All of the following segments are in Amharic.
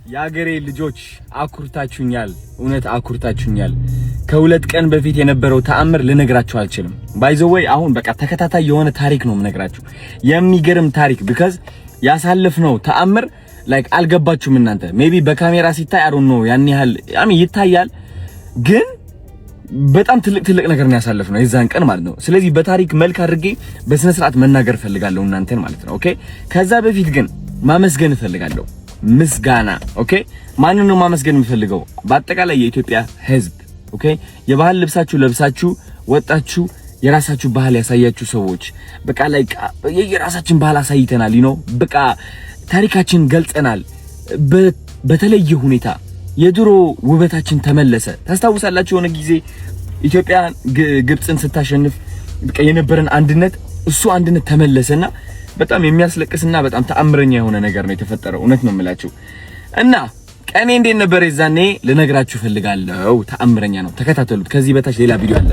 የአገሬ ልጆች አኩርታችሁኛል፣ እውነት አኩርታችሁኛል። ከ2 ቀን በፊት የነበረው ተአምር ልነግራችሁ አልችልም። By the way፣ አሁን በቃ ተከታታይ የሆነ ታሪክ ነው የምነግራችሁ፣ የሚገርም ታሪክ፣ because ያሳለፍነው ተአምር like አልገባችሁም እናንተ። Maybe በካሜራ ሲታይ I don't know ያን ያህል I mean ይታያል፣ ግን በጣም ትልቅ ትልቅ ነገር ነው ያሳለፍነው የዛን ቀን ማለት ነው። ስለዚህ በታሪክ መልክ አድርጌ በስነ ስርዓት መናገር እፈልጋለሁ እናንተን ማለት ነው። Okay፣ ከዛ በፊት ግን ማመስገን እፈልጋለሁ። ምስጋና፣ okay። ማንን ነው ማመስገን የምፈልገው? በአጠቃላይ የኢትዮጵያ ሕዝብ፣ okay። የባህል ልብሳችሁ ለብሳችሁ ወጣችሁ የራሳችሁ ባህል ያሳያችሁ ሰዎች፣ በቃ like የራሳችን ባህል አሳይተናል፣ በቃ ታሪካችን ገልጸናል። በተለየ ሁኔታ የድሮ ውበታችን ተመለሰ። ታስታውሳላችሁ? የሆነ ጊዜ ኢትዮጵያ ግብፅን ስታሸንፍ በቃ የነበረን አንድነት፣ እሱ አንድነት ተመለሰና በጣም የሚያስለቅስና በጣም ተአምረኛ የሆነ ነገር ነው የተፈጠረው። እውነት ነው የምላችሁ። እና ቀኔ እንዴት ነበር የዛኔ ልነግራችሁ ፈልጋለሁ። ተአምረኛ ነው። ተከታተሉት። ከዚህ በታች ሌላ ቪዲዮ አለ።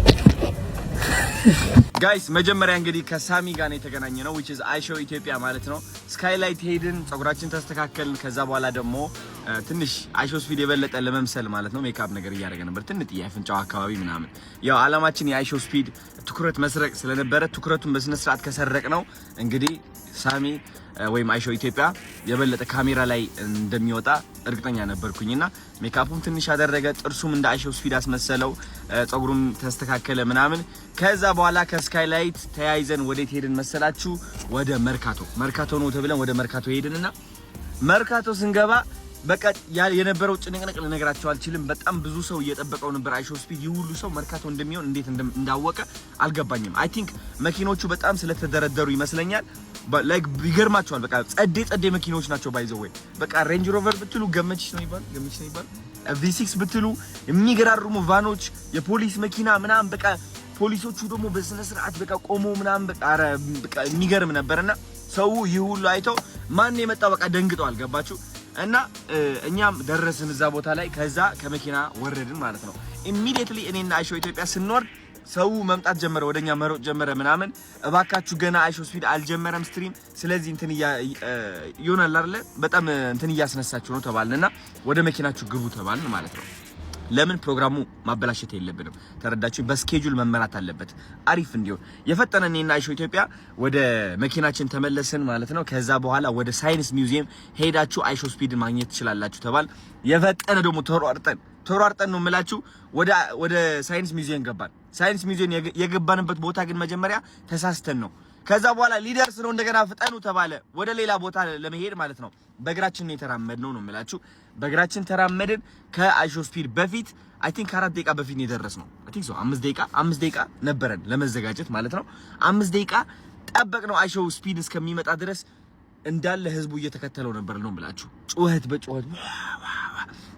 Guys፣ መጀመሪያ እንግዲህ ከሳሚ ጋር ነው የተገናኘነው፣ which is አይሾው ኢትዮጵያ ማለት ነው። ስካይላይት ሄድን፣ ፀጉራችን ተስተካከልን። ከዛ በኋላ ደግሞ ትንሽ አይሾው ስፒድ የበለጠ ለመምሰል ማለት ነው ሜካፕ ነገር እያደረገ ነበር፣ ትንጥዬ አፍንጫው አካባቢ ምናምን። ያው አላማችን የአይሾው ስፒድ ትኩረት መስረቅ ስለነበረ ትኩረቱን በስነ ስርዓት ከሰረቅነው እንግዲህ ሳሚ ወይም አይሾው ኢትዮጵያ የበለጠ ካሜራ ላይ እንደሚወጣ እርግጠኛ ነበርኩኝና ሜካፑም ትንሽ አደረገ፣ ጥርሱም እንደ አይሾው ስፒድ አስመሰለው፣ ፀጉሩም ተስተካከለ ምናምን። ከዛ በኋላ ከስካይላይት ተያይዘን ወዴት ሄድን መሰላችሁ? ወደ መርካቶ። መርካቶ ነው ተብለን ወደ መርካቶ ሄድንና መርካቶ ስንገባ በቃ የነበረው ጭንቅንቅ ልነግራችሁ አልችልም። በጣም ብዙ ሰው እየጠበቀው ነበር አይሾው ስፒድ። ይህ ሁሉ ሰው መርካቶ እንደሚሆን እንዴት እንዳወቀ አልገባኝም። I think መኪኖቹ በጣም ስለተደረደሩ ይመስለኛል። Like ይገርማችኋል። በቃ ጸዴ ጸዴ መኪኖች ናቸው። By the way፣ በቃ ሬንጅ ሮቨር ብትሉ፣ ገመችስ ነው ይባል፣ ገመችስ ነው ይባል፣ V6 ብትሉ፣ የሚገራርሙ van ኦች፣ የፖሊስ መኪና ምናምን፣ በቃ ፖሊሶቹ ደግሞ በስነ ስርዓት በቃ ቆሞ ምናምን፣ በቃ ኧረ በቃ የሚገርም ነበርና ሰው ይህ ሁሉ አይተው ማን የመጣው በቃ ደንግጠዋል። ገባችሁ? እና እኛም ደረስን እዛ ቦታ ላይ። ከዛ ከመኪና ወረድን ማለት ነው። Immediately እኔና አይሾው ኢትዮጵያ ስንወርድ ሰው መምጣት ጀመረ፣ ወደኛ መሮጥ ጀመረ ምናምን። እባካችሁ ገና አይሾው ስፒድ አልጀመረም stream፣ ስለዚህ እንትን ይሆናል አይደለ? በጣም እንትን እያስነሳችሁ ነው ተባልንና ወደ መኪናችሁ ግቡ ተባልን ማለት ነው። ለምን ፕሮግራሙ ማበላሸት የለብንም። ተረዳችሁ? በ schedule መመራት አለበት አሪፍ እንዲሆን። የፈጠነ እኔና አይሾው ኢትዮጵያ ወደ መኪናችን ተመለስን ማለት ነው። ከዛ በኋላ ወደ ሳይንስ ሚውዚየም ሄዳችሁ አይሾው ስፒድን ማግኘት ትችላላችሁ ተባል። የፈጠነ ደግሞ ተሯርጠን ተሯርጠን ነው የምላችሁ ወደ ሳይንስ ሚውዚየም ገባን። ሳይንስ ሚውዚየም የገባንበት ቦታ ግን መጀመሪያ ተሳስተን ነው። ከዛ በኋላ ሊደርስ ነው፣ እንደገና ፍጠኑ ተባለ። ወደ ሌላ ቦታ ለመሄድ ማለት ነው። በእግራችን ነው የተራመድነው ነው የምላችሁ። በእግራችን ተራመድን። ከአይሾ ስፒድ በፊት I think ከ4 ደቂቃ በፊት ነው የደረስነው። I think so 5 ደቂቃ፣ 5 ደቂቃ ነበረን ለመዘጋጀት ማለት ነው። 5 ደቂቃ ጠበቅነው አይሾው ስፒድ እስከሚመጣ ድረስ። እንዳለ ህዝቡ እየተከተለው ነበር ነው የምላችሁ። ጩኸት በጩኸት።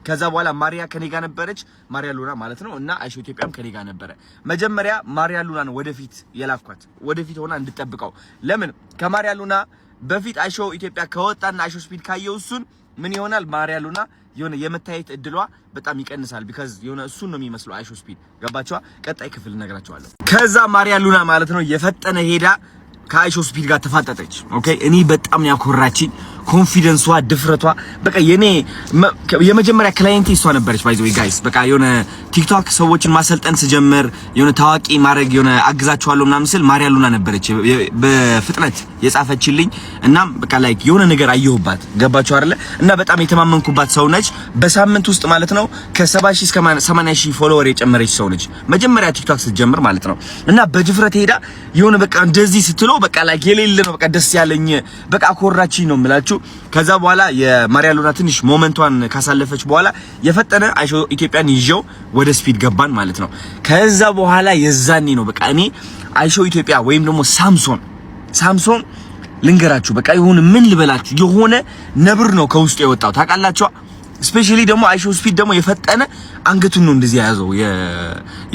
ከዛ በኋላ ማሪያ ከኔ ጋር ነበረች፣ ማሪያ ሉና ማለት ነው። እና አይሾ ኢትዮጵያም ከኔ ጋር ነበረ። መጀመሪያ ማሪያ ሉናን ወደፊት የላኳት፣ ወደፊት ሆና እንድጠብቀው። ለምን ከማሪያ ሉና በፊት አይሾ ኢትዮጵያ ከወጣና አይሾ ስፒድ ካየው እሱን ምን ይሆናል? ማሪያ ሉና የሆነ የመታየት እድሏ በጣም ይቀንሳል። Because የሆነ እሱን ነው የሚመስለው አይሾ ስፒድ። ገባችኋ? ቀጣይ ክፍል እነግራችኋለሁ። ከዛ ማሪያ ሉና ማለት ነው የፈጠነ ሄዳ ከአይሾ ስፒድ ጋር ተፋጠጠች። Okay፣ እኔ በጣም ነው ያኮራችኝ። Confidence ዋ፣ ድፍረቷ፣ በቃ የኔ የመጀመሪያ client ኤ እሷ ነበረች። By the way guys፣ በቃ የሆነ ቲክቶክ ሰዎችን ማሰልጠን ስጀምር፣ የሆነ ታዋቂ ማድረግ፣ የሆነ አግዛቸዋለሁ ምናምን ስል ማሪያ ሉና ነበረች በፍጥነት የጻፈችልኝ። እናም በቃ like የሆነ ነገር አየሁባት። ገባችሁ አይደለ? እና በጣም የተማመንኩባት ሰው ነች። በሳምንት ውስጥ ማለት ነው ከ70 ሺህ እስከ 80 ሺህ follower የጨመረች ሰው ነች። መጀመሪያ ቲክቶክ ስትጀምር ማለት ነው። እና በድፍረት ሄዳ የሆነ በቃ እንደዚህ ስትለው በቃ like የሌለ ነው በቃ ደስ ያለኝ፣ በቃ አኮራችኝ ነው የምላችሁ። ከዛ በኋላ የማሪያ ሉና ትንሽ moment ቷን ካሳለፈች በኋላ የፈጠነ አይሾ ኢትዮጵያን ይዤው ወደ ስፒድ ገባን ማለት ነው። ከዛ በኋላ የዛኔ ነው በቃ እኔ አይሾ ኢትዮጵያ ወይም ደግሞ ሳምሶን፣ ሳምሶን ልንገራችሁ፣ በቃ የሆነ ምን ልበላችሁ፣ የሆነ ነብር ነው ከውስጡ የወጣው፣ ታውቃላችሁ። Especially ደግሞ አይሾ ስፒድ ደግሞ የፈጠነ አንገቱን ነው እንደዚህ የያዘው፣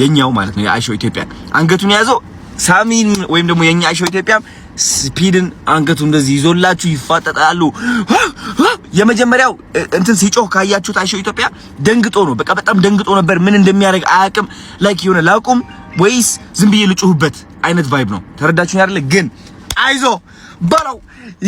የኛው ማለት ነው፣ የአይሾ ኢትዮጵያ አንገቱን የያዘው። ሳሚን ወይም ደግሞ የኛ አይሾ ኢትዮጵያ ስፒድን አንገቱ እንደዚህ ይዞላችሁ ይፋጠጣሉ። የመጀመሪያው እንትን ሲጮህ ካያችሁት አይሾ ኢትዮጵያ ደንግጦ ነው። በቃ በጣም ደንግጦ ነበር። ምን እንደሚያደርግ አያውቅም። Like የሆነ ላቁም ወይስ ዝም ብዬ ልጩህበት አይነት vibe ነው። ተረዳችሁኝ አይደለ? ግን አይዞ በለው፣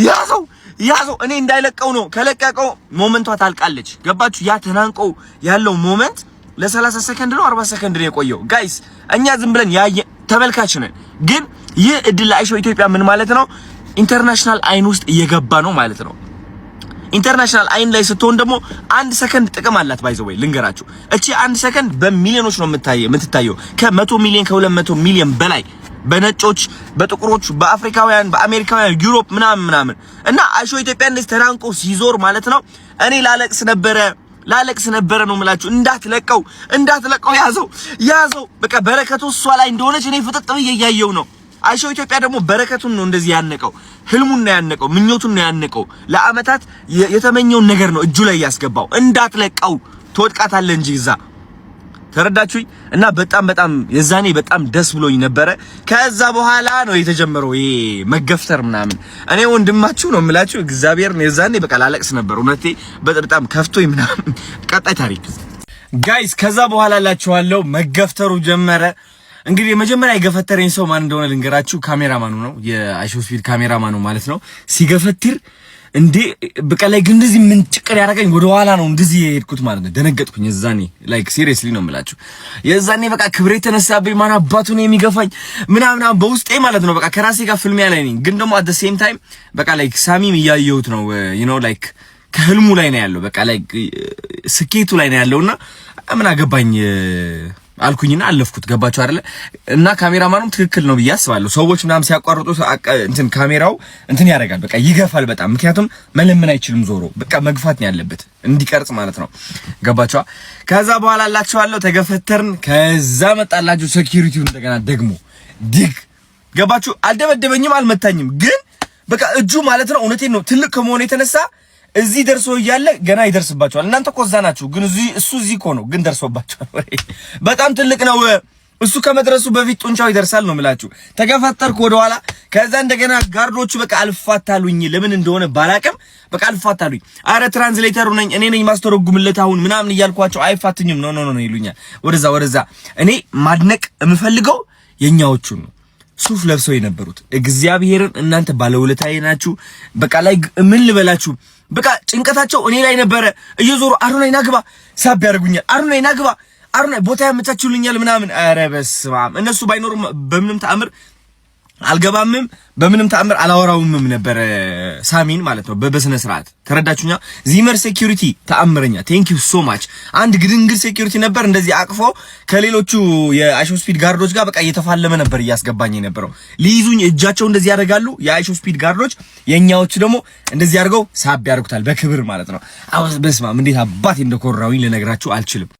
ያዘው ያዘው። እኔ እንዳይለቀው ነው። ከለቀቀው moment ኧ ታልቃለች። ገባችሁ? ያ ተናንቆ ያለው moment ለ30 ሰከንድ ነው፣ 40 ሰከንድ ነው የቆየው። Guys፣ እኛ ዝም ብለን ያየ ተመልካች ነን። ግን ይህ እድል ለአይሾ ኢትዮጵያ ምን ማለት ነው? International አይን ውስጥ እየገባ ነው ማለት ነው። International አይን ላይ ስትሆን ደግሞ አንድ ሰከንድ ጥቅም አላት። By the way ልንገራችሁ፣ እቺ አንድ ሰከንድ በሚሊዮኖች ነው የምትታየው። ከ100 ሚሊዮን፣ ከ200 ሚሊዮን በላይ በነጮች፣ በጥቁሮች፣ በአፍሪካውያን፣ በአሜሪካውያን፣ Europe ምናምን ምናምን። እና አይሾ ኢትዮጵያ እንደዚህ ተናንቆ ሲዞር ማለት ነው እኔ ላለቅስ ነበረ፣ ላለቅስ ነበረ ነው የምላችሁ። እንዳትለቀው፣ እንዳትለቀው፣ ያዘው፣ ያዘው። በቃ በረከቱ እሷ ላይ እንደሆነች እኔ ፍጥጥ ብዬ እያየው ነው። አይሾ ኢትዮጵያ ደግሞ በረከቱን ነው እንደዚህ ያነቀው፣ ህልሙን ነው ያነቀው፣ ምኞቱን ነው ያነቀው። ለአመታት የተመኘውን ነገር ነው እጁ ላይ ያስገባው። እንዳትለቀው፣ ትወድቃታለህ እንጂ እዛ። ተረዳችሁኝ? እና በጣም በጣም የዛኔ በጣም ደስ ብሎኝ ነበረ። ከዛ በኋላ ነው የተጀመረው ይሄ መገፍተር ምናምን። እኔ ወንድማችሁ ነው የምላችሁ፣ እግዚአብሔርን የዛኔ በቃ ላለቅስ ነበር። እውነቴ በጣም ከፍቶኝ ምናምን። ቀጣይ ታሪክ guys፣ ከዛ በኋላ እላችኋለሁ መገፍተሩ ጀመረ። እንግዲህ የመጀመሪያ የገፈተረኝ ሰው ማን እንደሆነ ልንገራችሁ። ካሜራማኑ ነው፣ የአይሾ ስፒድ ካሜራማኑ ማለት ነው። ሲገፈትር እንዴ በቃ like እንደዚህ ምን ጭቅር ያደረገኝ ወደ ኋላ ነው እንደዚህ የሄድኩት ማለት ነው። ደነገጥኩኝ የዛኔ፣ like seriously ነው የምላችሁ። የዛኔ በቃ ክብሬ ተነሳብኝ። ማን አባቱ ነው የሚገፋኝ ምናምን በውስጤ ማለት ነው። በቃ ከራሴ ጋር ፍልሚያ ላይ ነኝ። ግን ደግሞ at the same time በቃ like ሳሚም እያየሁት ነው፣ like ከህልሙ ላይ ነው ያለው። በቃ like ስኬቱ ላይ ነው ያለውና ምን አገባኝ አልኩኝና አለፍኩት። ገባችሁ አይደለ? እና ካሜራማኑም ትክክል ነው ብዬ አስባለሁ። ሰዎች ምናምን ሲያቋርጡ እንትን ካሜራው እንትን ያደርጋል፣ በቃ ይገፋል በጣም፣ ምክንያቱም መለመን አይችልም። ዞሮ በቃ መግፋት ነው ያለበት እንዲቀርጽ ማለት ነው። ገባችኋ? ከዛ በኋላ አላችኋለሁ ተገፈተርን። ከዛ መጣላችሁ security ው እንደገና ደግሞ ዲግ። ገባችሁ? አልደበደበኝም፣ አልመታኝም፣ ግን በቃ እጁ ማለት ነው፣ እውነቴን ነው፣ ትልቅ ከመሆኑ የተነሳ እዚህ ደርሶ እያለ ገና ይደርስባቸዋል። እናንተ እኮ እዛ ናችሁ፣ ግን እዚህ እሱ እዚህ እኮ ነው፣ ግን ደርሶባቸዋል። በጣም ትልቅ ነው። እሱ ከመድረሱ በፊት ጡንቻው ይደርሳል ነው የምላችሁ። ተገፈተርኩ ወደኋላ። ከዛ እንደገና guard ኦቹ በቃ አልፋታሉኝ። ለምን እንደሆነ ባላቅም በቃ አልፋታሉኝ። አረ translator ኡ ነኝ፣ እኔ ነኝ ማስተረጉምለት አሁን ምናምን እያልኳቸው አይፋትኝም። No, no, no ይሉኛል። ወደዛ ወደዛ። እኔ ማድነቅ የምፈልገው የኛዎቹን ነው፣ ሱፍ ለብሰው የነበሩት። እግዚአብሔርን እናንተ ባለውለታዬ ናችሁ። በቃ like ምን ልበላችሁ፣ በቃ ጭንቀታቸው እኔ ላይ ነበረ። እየዞሩ አዶናይ ናግባ ሳብ ያደርጉኛል። አዶናይ ናግባ፣ አዶናይ ቦታ ያመቻቹልኛል ምናምን። ኧረ በስመ አብ፣ እነሱ ባይኖሩም በምንም ተአምር አልገባምም፣ በምንም ተአምር አላወራውምም ነበረ ሳሚን ማለት ነው። በስነ ስርዓት ተረዳችሁኛ? ዚመር security ተአምረኛ፣ thank you so much። አንድ ግድንግድ security ነበር እንደዚህ አቅፎ ከሌሎቹ የአይሾ ስፒድ guard ኦች ጋር በቃ እየተፋለመ ነበር እያስገባኝ የነበረው። ሊይዙኝ እጃቸው እንደዚህ ያደርጋሉ የአይሾ ስፒድ guard ኦች፣ የኛዎቹ ደግሞ እንደዚህ አድርገው ሳብ ያደርጉታል በክብር ማለት ነው። አዎ በስመ አብ፣ እንዴት አባቴ እንደኮራሁኝ ልነግራችሁ አልችልም።